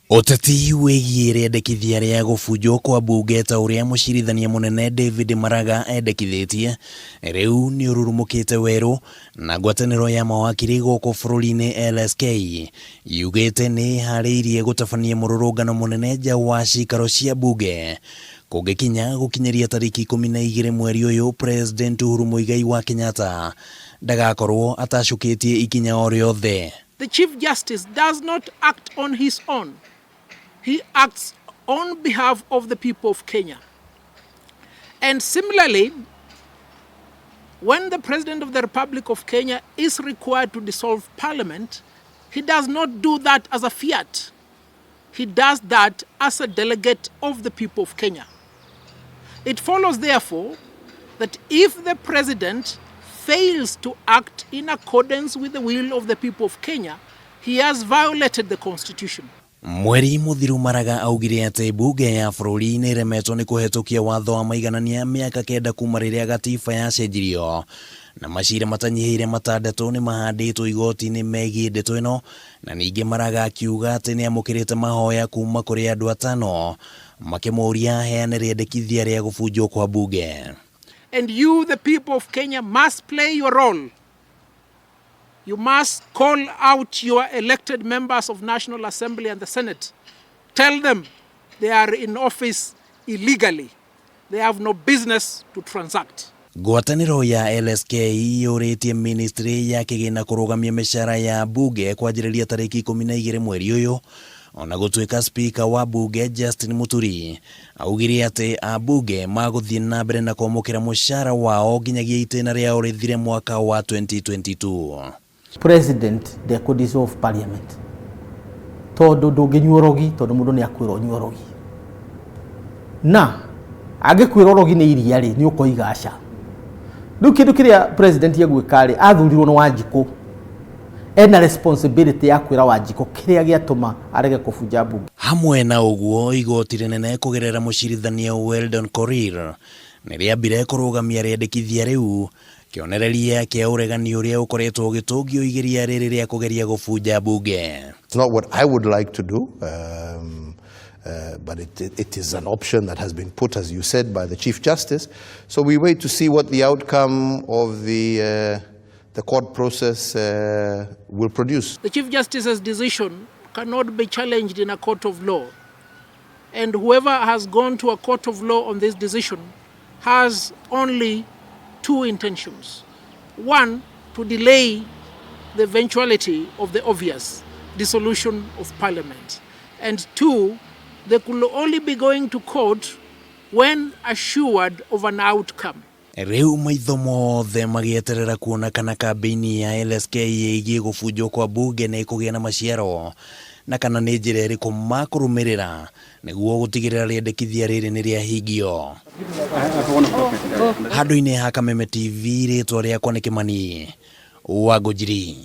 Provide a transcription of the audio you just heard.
Ũteti wĩgiĩ rĩendekithia rĩa gũbunjwo kwa mbunge ta ũrĩa mũcirithania mũnene David Maraga endekithĩtie rĩu nĩ ũrurumũkĩte werũ na ngwatanĩro ya mawakiri gũkũ bũrũri-inĩ LSK yugĩte nĩ ĩharĩirie gũtabania mũrũrũngano mũnene nja wa cikaro cia mbunge kũngĩkinya gũkinyĩria tarĩki 12 mweri ũyũ President Uhuru Muigai wa Kenyatta ndagakorwo atacũkĩtie ikinya o rĩothe. The Chief Justice does not act on his own. He acts on behalf of the people of Kenya. And similarly, when the President of the Republic of Kenya is required to dissolve Parliament, he does not do that as a fiat. He does that as a delegate of the people of Kenya. It follows, therefore, that if the President fails to act in accordance with the will of the people of Kenya, he has violated the Constitution. Mweri mũthiru Maraga augire atĩ mbunge ya bũrũri nĩ ĩremetwo nĩ kũhetũkia watho wa maiganania mĩaka 9 kuma rĩrĩa gatiba yacenjirio na macira matanyihĩire 6 nĩ mahandĩtwo igoti-inĩ megiĩ ndeto ĩno na ningĩ Maraga akiuga atĩ nĩ amũkĩrĩte mahoya kuma kũrĩ andũ 5 makĩmũria aheane rĩendekithia rĩa gũbunjwo kwa mbunge. And you, the people of Kenya, must play your role. You must call out your elected members of National Assembly and the Senate. Tell them they are in office illegally. They have no business to transact. Ngwatanĩro ya LSK yũrĩtie ministry ya kĩgĩna kũrũgamia mĩcara ya mbunge kwanjĩrĩria tarĩki 12 mweri ũyũ ona gũtuĩka spika wa mbunge Justin Muturi augire atĩ ambunge magũthiĩ na mbere na kwamũkĩra mũcara wao nginyagia itĩna rĩao rĩthire mwaka wa 2022. President ndekũ dissolve parliament tondu ndũngĩnyua ũrogi tondu mũndũ nĩ akwĩra ũnyue ũrogi na angĩkwĩra ũrogi nĩ iria rĩ nĩ ũkoiga aca. Rĩu kĩndũ kĩrĩa president egwĩka rĩ, athurirwo nĩ Wanjikũ, ena responsibility ya kwĩra Wanjikũ kĩrĩa gĩatũma arege kũbunja mbunge. Hamwe na ũguo, igoti rĩnene kũgerera mũcirithania Weldon Korir nĩ rĩambire kũrũgamia rĩendekithia rĩu kĩonereria kĩa ũregani ũrĩa ũkoretwo ũgĩtũngio igeria rĩrĩ rĩa kũgeria gũbunja mbunge. It's not what I would like to do, but it is an option that has been put, as you said, by the Chief Justice. So we wait to see what the outcome of the court process will produce. The Chief Justice's decision cannot be challenged in a court of law. And whoever has gone to a court of law on this decision has only two intentions. One, to delay the eventuality of the obvious dissolution of parliament. And two, they could only be going to court when assured of an outcome. Rĩu maitho mothe magĩeterera kuona kana kambĩini ya LSK ĩgiĩ gũbunjwo kwa mbunge nĩ ĩkũgĩa na maciaro na kana nĩ njĩra ĩrĩkũ makũrũmĩrĩra nĩguo gũtigĩrĩra rĩendekithia rĩrĩ nĩ rĩahingio. Handũ-inĩ ha Kameme TV, rĩtwa rĩakwa nĩ Kĩmani wa Ngũnjiri.